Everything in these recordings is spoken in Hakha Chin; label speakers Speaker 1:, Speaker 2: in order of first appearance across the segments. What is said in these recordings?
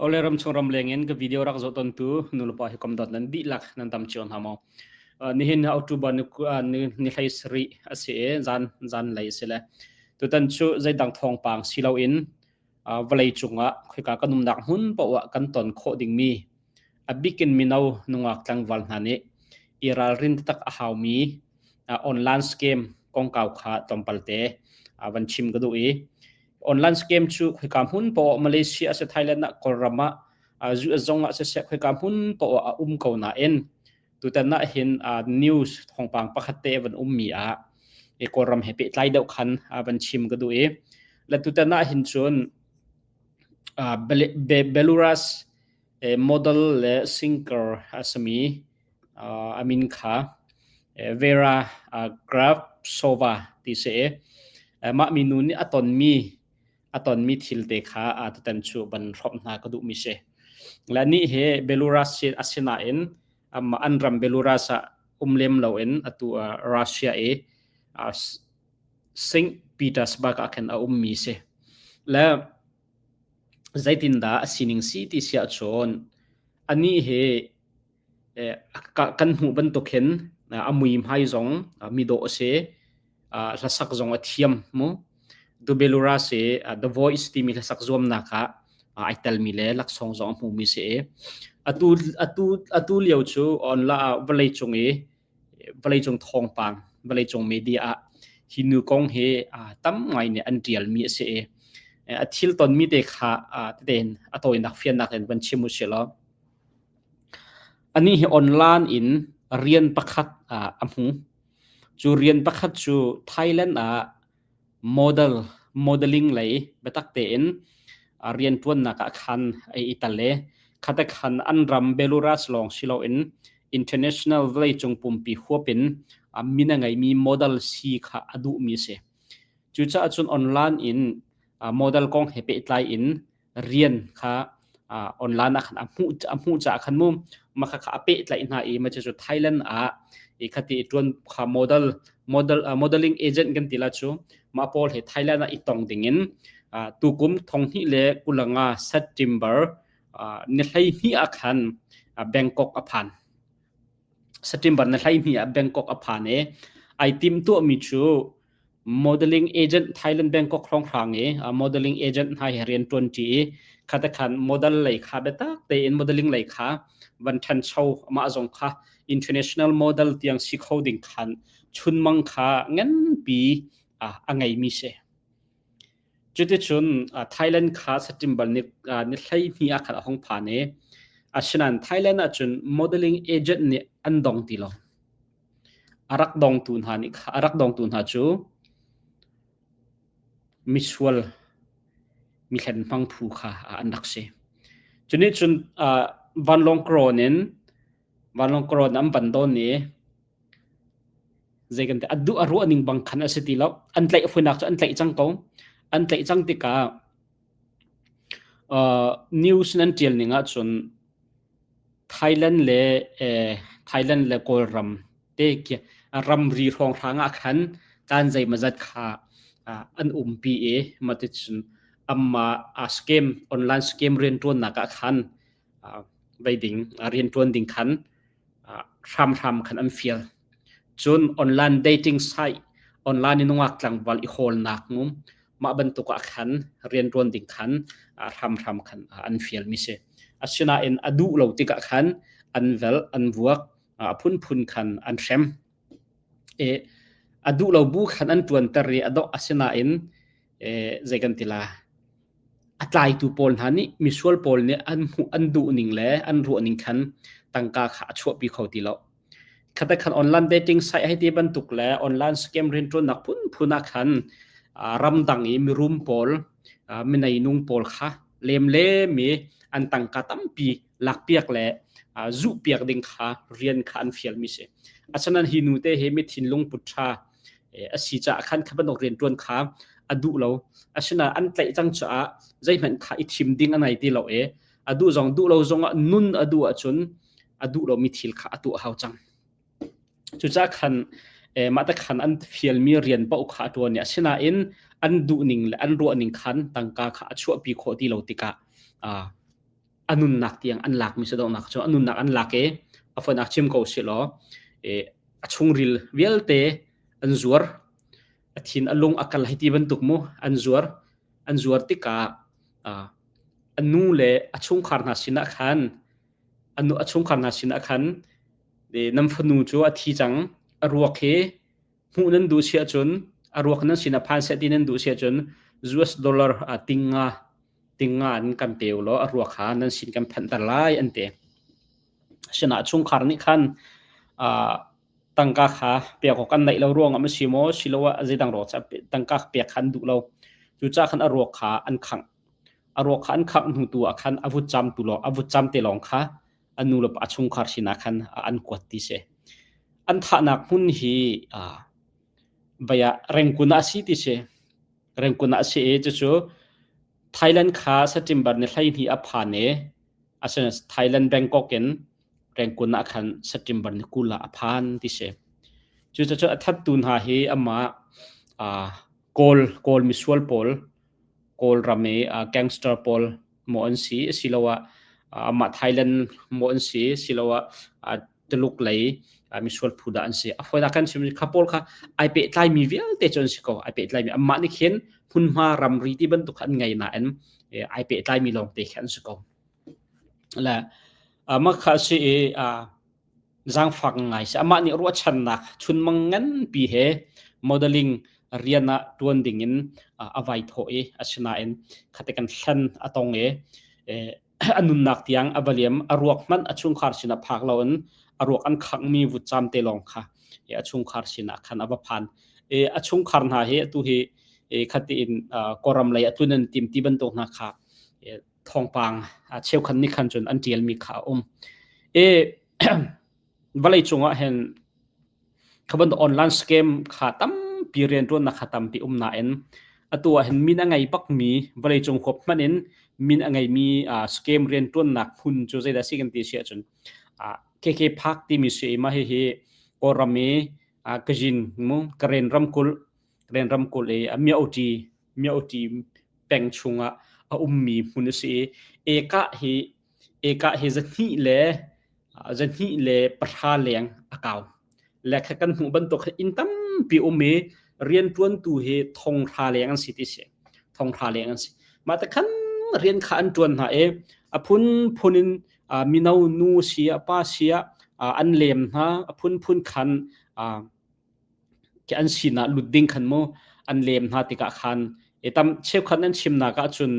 Speaker 1: Ole ram chung ram leng in ka video rak zoh tontu nulepa hi kom dot nan dihlak nan tam cio hna maw? Nihin October ni ni hlei sarih a si i zan zan lei a si le tutan cu zeidang thawngpang si loin vawlei cungah khoika kan umnak hmun paoh ah kan ton khawh dingmi a bikin mino nungak tlangval hna nih i ralrin taktak a haumi online scam kongkau kha tlawmpal te van chim ka duh i online scam cu khoika hmun poah Malaysia a si Thailand ah Kawlram ah US zong ah siseh khoika hmun poah a um ko nain tutan ah hin news thawngpang pakhat te van ummi ah i Kawlram he pehtlai deuh khan van chim ka duh i le tutan ah hin cun Belarus model le singer a simi a min kha Vera Kravtsova ti si i mah minu nih a tonmi thil te kha tutan cu van hrawmh hna ka duhmi si. Le nih hi Belarus a si nain an ram Belarus ah um lem loin atu Russia i St. Petersburg ah khan a ummi si. Le zeitindah a sining si ti si ahcun anih hi kan hmuh bantuk hin a muihmai zong midawh a si. Hlasak zong a thiam mu. Dubeluras hi The Voice timi hlasak zuamnak ah ai telmi le laksawng zong a hmumi si i atu atu atu lio cu online ah vawleicung i vawleicung thawngpang vawleicung media ah hi nu kong hi tam ngai nih an ṭialmi a si i a thil tonmi te kha tein a tawinak fiannak in van chim u si law Anih hi online in rian pakhat a hmu. Cu rian pakhat cu Thailand ah model modeling lei biatak tein rianṭuannak ah khan ai i tel i khate khan an ram Belarus lawng si loin international vawleicung pumpi huap in min a ngeimi model si kha a duhmi a si. Cucaah cun online in model kong he pehtlai in rian kha online ah khan a hmuh caah khan mu mah kha a pehtlaih hna i mah cu Thailand ah i khati i ṭuan kha model model modeling agent kan ti la cu mah pawl he Thailand ah i tong ding in tukum 2025 September ni 12 ah khan Bangkok a phan. September ni 12 ah Bangkok a phan i ai tim tuahmi cu Modeling agent Thailand Bangkok hrawnghrang i modeling agent hna he rian ṭuanṭi i khate khan model lei kha biatak tein modeling lei kha van ṭhancho amah zong kha international model tiang si kho ding khan chunmang kha nganpi a ngeimi si. Cuticun Thailand kha September ni ni 12 ah khan a hung phan i asinain Thailand ahcun modeling agent nih an dong ti lo. A rak dongtu hna nih a rak dongtu hna cu misual mihlen hmang phu kha an rak si. Cu nih cun vanlawng karawn in vanlawng karawn an van dawn i zei kan ti a duh a ruah ning bang khan a si ti lo. An tlaih fuinak cu an tlaih cang ko. An tlaih cang tikah news nan ṭial ning ahcun Thailand le Thailand le Kawlram te khi ramri hrawnghrang ah khan caan zeimawzat kha an umpi i maticun anmah scam online scam rianṭuannak ah khan vei ding rianṭuan ding khan hramhram khan an fial. Cun online dating site online in nungak tlangval i hawlnak ngum mah bantuk ah khan rianṭuan ding khan hramhram khan an fialmi si. Asinain a duh lo tikah khan an velh, an vuak, a phunphun khan an hrem. E, a duh lo bu khan an ṭuanter i a dongh asinain e, zei kan ti la a tlaitu pawl hna nih misual pawl nih an hmuh an duh ning le an ruah ning khan tangka kha a chuahpi kho ti lo. Khatakhat khan online dating site hei ti bantuk le online scam rianṭuannak phunphun ah khan ramdang i mirum pawl, mineinung pawl kha lemlem i an tangka tampi lakpiak le zuhpiak ding kha rian kha an fialmi si. Asinain hi nu te hi mi thinlung put ṭha a si caah khan kha bantuk rianṭuan kha a duh lo. Asinain an tlaih cang caah zeihmanh kha i thim ding a ngei ti lo i a duh zong duh lo zongah nun a duh ahcun a duh lomi thil kha a tuah hau cang. Cucaah khan mah te khan an fialmi rian paoh kha a ṭuan i asinain an duhning le an ruahning khan tangka kha a chuahpi khawh ti lo tikah. A nunnak tiang an lakmi si donghnak cu a nunnak an lak i a fonak chim ko si law a chungril vialte an zuar. A thin a lung a kal hei ti bantuk mu an zuar. An zuar tikah a nu le a chungkhar hna sinah khan a nu a chungkhar hna sinah khan nan fanu cu a thi cang a ruak hi hmuh nan duh si ahcun a ruak nan sinah phan seh ti nan duh si ahcun US dollar tinga tinga an kan pe u law a ruak kha nan sin kan phanhter lai an ti. Sinah chungkhar nih khan tangka kha pek awk an neih lo ruangah ma si maw siloah zeidang ruang tangka pek kha an duh lo. Cucaah khan a ruak kha an khangh. A ruak kha an khangh hnu tu ah khan a vutcam tu lawng a vutcam te lawng kha a nu le pa a chungkhar sinah khan an kuat ti si. An thahnak hmun hi vei ah Rengkun ah a si ti si. Rengkun ah a si i cucu Thailand kha September ni 12 a phan i asinain Thailand Bangkok in Rengkun ah khan September ni 20 ah a phan ti si. Cucaah a thattu hna hi amah Kawl Kawl misual pawl Kawlram i gangster pawl maw an si asiloah amah Thailand maw an si asiloah Tuluk lei misual phu dah an si. A fawinak kan chim kha pawl kha ai pehtlaimi vialte cu an si ko. Ai pehtlaimi amah nih khin hmunhma ramri ti bantuk kha an ngei nain ai pehtlaimi lawngte khi an si ko. Le mah kha a si i zaangfak ngai si. Amah nih ruahchannak chunmang nganpi he modeling rian ah ṭuan dingin a vai thawh i asinain khate kan hlan a tong i a nunnak tiang a va liam. A ruak hmanh a chungkhar sinah phak loin a ruak an khanghmi vutcam te lawng kha a chungkhar sinah khan a va phan. A chungkhar hna hi atu hi khati in Kawlram lei a tlun an tim ti bantuk hna kha thawngpang cheukhat nih khan cun an ṭialmi kha a um. I vawlei cungah hin kha bantuk online scam kha tampi rianṭuannak kha tampi um nain atu ah hin min a ngei bakmi vawleicung huap hmanh in min a ngeimi scam rianṭuannak hmun cu zeidah si kan ti si ahcun KK Park timi si i mah hihi Kawlram i Kazin mu Karen ramkulh Karen ramkulh i Myaoti Myaoti peng chungah a ummi hmun a si i ekah hi ekah hi 210 leng a kau. Le kha kan hmuh bantuk inn tampi um i rianṭuantu hi thonghra leng an si ti si. Thonghra leng an si. Mah te khan rian kha an ṭuan hna i a phunphun in mino nu si ah pa si ah an lem hna a phunphun khan an sinah lut ding khan mu an lem hna tikah khan tam cheukhat nan chimnak ah cun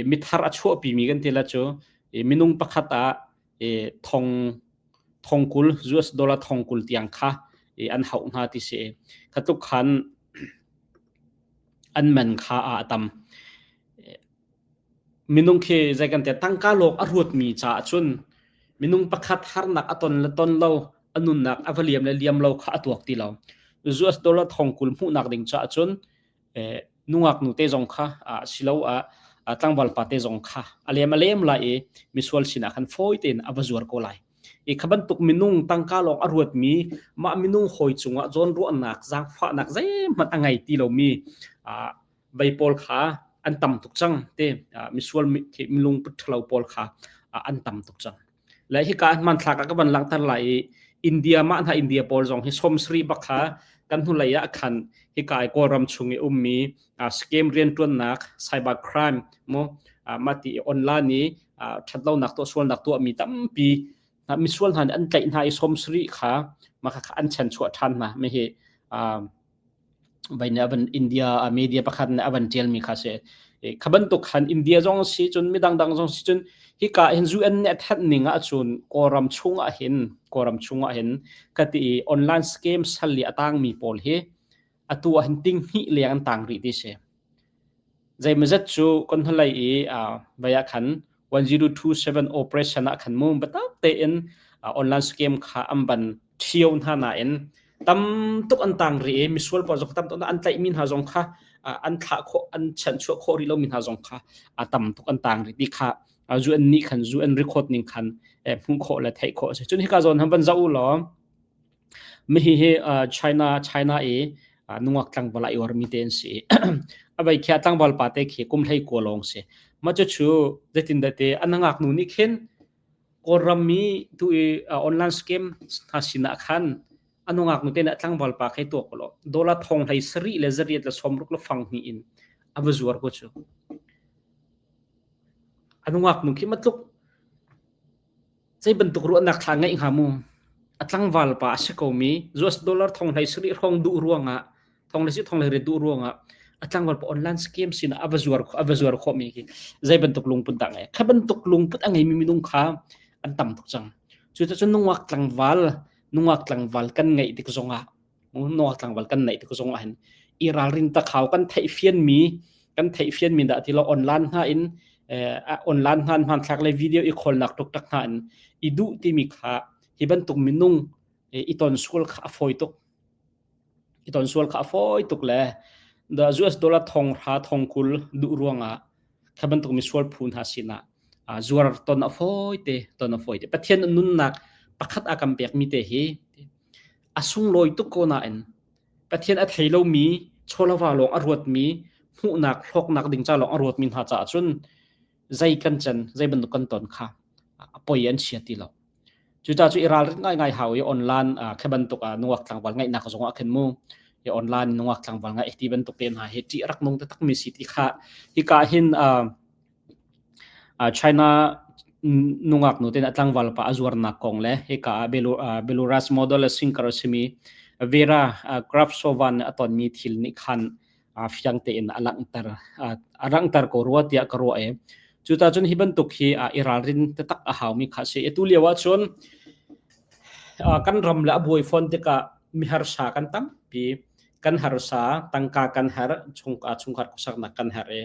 Speaker 1: mithar a chuahpimi kan ti la cu minung pakhat ah thong thongkul US dollar thongkul tiang kha an hauh hna ti si kha tluk khan an man kha a tam Minung khi zei kan ti tangka lawng a ruatmi caah cun minung pakhat harnak a ton le ton lo, a nunnak a va liam le liam lo kha a tuak ti lo. US dollar thong 20 hmuhnak ding caah cun eh, nungak nu te zong kha siloah tlangval pa te zong kha a lem a lem lai i misual sinah khan fawi tein a va zuar ko lai. I kha bantuk minung tangka lawng a ruatmi mah minung hawi cungah zawnruahnak, zaangfahnak zeihmanh a ngei ti lomi vei pawl kha an tam tuk cang te misual milungput ṭhalo pawl kha an tam tuk cang le hika hmanthlak ah ka van langhter lai i India mah hna India pawl zong hi 70 bak kha kan hnulei ah khan hika i Kawlram chung i ummi scam rianṭuannak cyber crime mu mah ti online i ṭhatlonak tuah sualnak tuahmi tampi misual hna nih an tlaih hna i 70 kha mah kha an chanchuah ṭhan hna mi hi Vai nih a van India media pakhat nih a van ṭialmi kha si. Kha bantuk khan India zong si cun midang dang zong si cun hika hin UN nih a thanh ning ahcun Kawlram chung ah hin Kawlram chung ah hin ka ti i online scam sal i a tangmi pawl hi atu ah hin ting hnih leng an tang rih ti si. Zeimawzat cu kan hnulei i vai ah khan 1027 operation ah khan mu biatak tein online scam kha an van ṭhio hna nain tam tuk an tang rih i misual pawl zong tam tuk an tlaihmi hna zong kha an thlah khawh an chanhchuah khawh rih lomi hna zong kha a tam tuk an tang rih ti kha UN nih khan UN record ning khan hmuh khawh le theih khawh a si cun hika zawn han van zoh u law Mihi hi China China i nungak tlangval a iormi te an si. A vei khi tlangval pa te khi kum 19 lawng si. Mah cucu zeitindah ti an ngaknu nih khin Kawlram mi tu i online scam hna sinah khan a nungak nu te nih a tlangval pa kha i tuak law dollar thong hlei sarih le zariat le sawmruk le fang hnih in a va zuar ko cu. A nungak nu khi matluk zei bantuk ruahnak thla ngeih hnga mu? A tlangval pa a si komi US dollar thong hlei sarih hrawng duh ruangah thong le si thong le ret duh ruangah a tlangval pa online scam sinah a va zuar a va zuar khawhmi khi zei bantuk lungput dah ngei? Kha bantuk lungput a ngeimi minung kha an tam tuk cang. Cucaah nungak tlangval nungak tlangval kan ngeih tik zongah nungak tlangval kan neih tik zongah hin i ralrin takhau kan theihfianmi kan theihfianmi dah ti lo online hna in online hna hmanthlak le video i kholnak tuk tak hna in i duh timi kha hi bantuk minung i ton sual kha a fawi tuk i ton sual kha a fawi tuk le the US dollar thong hra thong kul duh ruangah kha bantuk mi sual phu hna sinah zuar ton a fawi te ton a fawi te. Pathian nunnak pakhat a kan pekmi te hi a sunglawi tuk ko nain Pathian a thei lomi chawlava lawng a ruatmi hmuhnak hlawknak ding ca lawng a ruatmi hna caah cun zei kan can zei bantuk kan ton kha a poi an chia ti lo. Cucaah cu i ralrin ngaingai hau i online khe bantuk nungak tlangval ngaihnak zong ah khin mu i online nungak tlangval ngaih ti bantuk te hna hi ṭih rak nung taktak mi si ti kha hika hin China nungak nu ten a tlangval pa a zuarnak kong le hika ah Belarus model le singer a simi Vera Kravtsova nih a tonmi thil nih khan fiang tein a langhter a langhter ko rua tiah ka ruah i cuta cun hi bantuk hi i ralrin taktak a haumi kha si. Atu lio ah cun kan ram le a buai fawn tikah miharsa kan tampi kan harsa tangka kan har chungkhar khuasaknak kan har i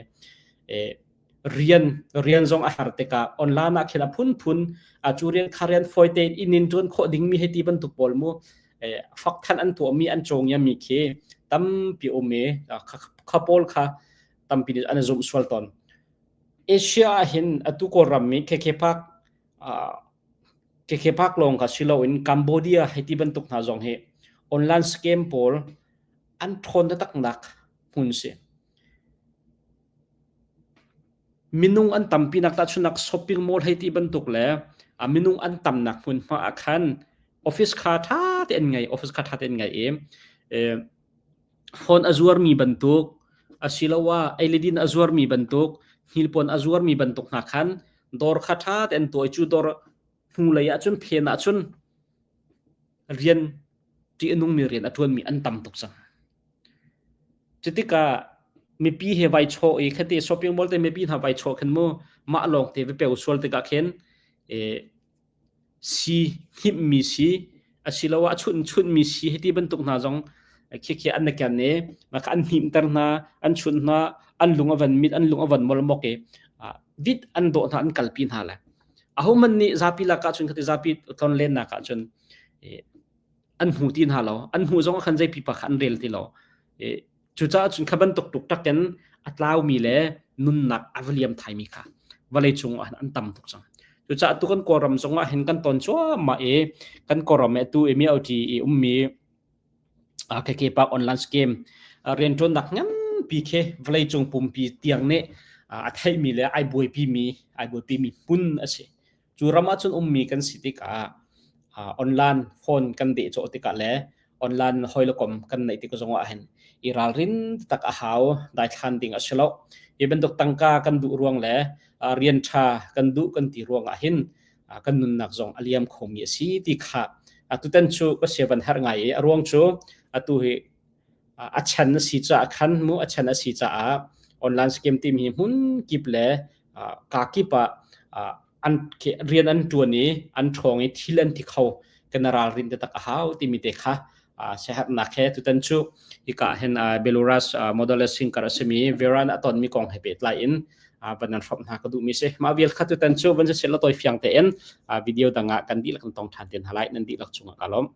Speaker 1: rian rian zong a har tikah online ah khin a phunphun a cu rian kha rian fawi tein inn in ṭuan khawh dingmi hei ti bantuk pawl mu fak than an tuahmi an cawngiami khi tampi um i kha pawl kha tampi nih an zumh sual tawn. Asia ah hin atu Kawlram mi KK Park KK Park lawng kha si loin Cambodia hei ti bantuk hna zong hi online scam pawl an ṭhawn taktaknak hmun si. Minung an tampinak tahchunhnak shopping mall hei ti bantuk le minung an tamnak hmunhma ah khan office kha ṭha tein an ngei office kha ṭha tein an ngei i phone a zuarmi bantuk asiloah ei le din a zuarmi bantuk hngilpuan a zuarmi bantuk hna khan dawr kha ṭha tein an tuah i cu dawr hnulei ahcun phen ahcun rian ṭih a nungmi rian a ṭuanmi an tam tuk cang. Cutikah mipi he vai chawh i khati shopping mall te mipi hna vai chawh khin mu mah lawng te va peu sual tikah khin si hnimmi si asiloah a chunh chunhmi si hiti bantuk hna zong khi khi an ken i mah kha an hnimter hna an chunh hna an lung a van mit an lung a van molmok i vit an dawh hna an kalpi hna le ahohmanh nih zapi lakah cun khati zapi tlonlennak ah cun an hmu ti hna lo an hmuh zong ah khan zei pipa kha an rel ti lo. Cucaah cun kha bantuk tuk takin a tlaumi le nunnak a va liam thaimi kha vawlei cung ah an tam tuk cang. Cucaah tu kan Kawlram zong ah hin kan ton cuahmah i kan Kawlram i atu i MIOT i ummi KK Park online scheme rianṭuannak nganpi khi vawleicung pumpi tiang nih a theihmi le ai buaipimi ai buaipimi hmun a si. Cu ram ahcun ummi kan si tikah online phone kan dehcawh tikah le online hawi le kom kan neih tik zongah hin i ralrin tak a hau daithlan ding a si lo. Hi bantuk tangka kan duh ruang le rian ṭha kan duh kan ti ruangah hin kan nunnak zong a liam khomi a si ti kha tutan cu ka sia van herh ngai i a ruang cu atu hi a chan a si caah khan mu a chan a si caah online scheme team hi hmun kip le ka kip ah an rian an ṭuan i an ṭhawng i thil an ti kho kan ralrin taktak a hau timi te kha siaherhnak he tutan cu hika hin Belarus model singer a simi Veran a tonmi kong he pehtlai in van nan hrawmh hna ka duhmi si. Mah vial kha tutan cu van si la tawi fiang tein video dang ah kan dihlak kan tong ṭhan te hna lai. Nan dihlak cungah ka lawm.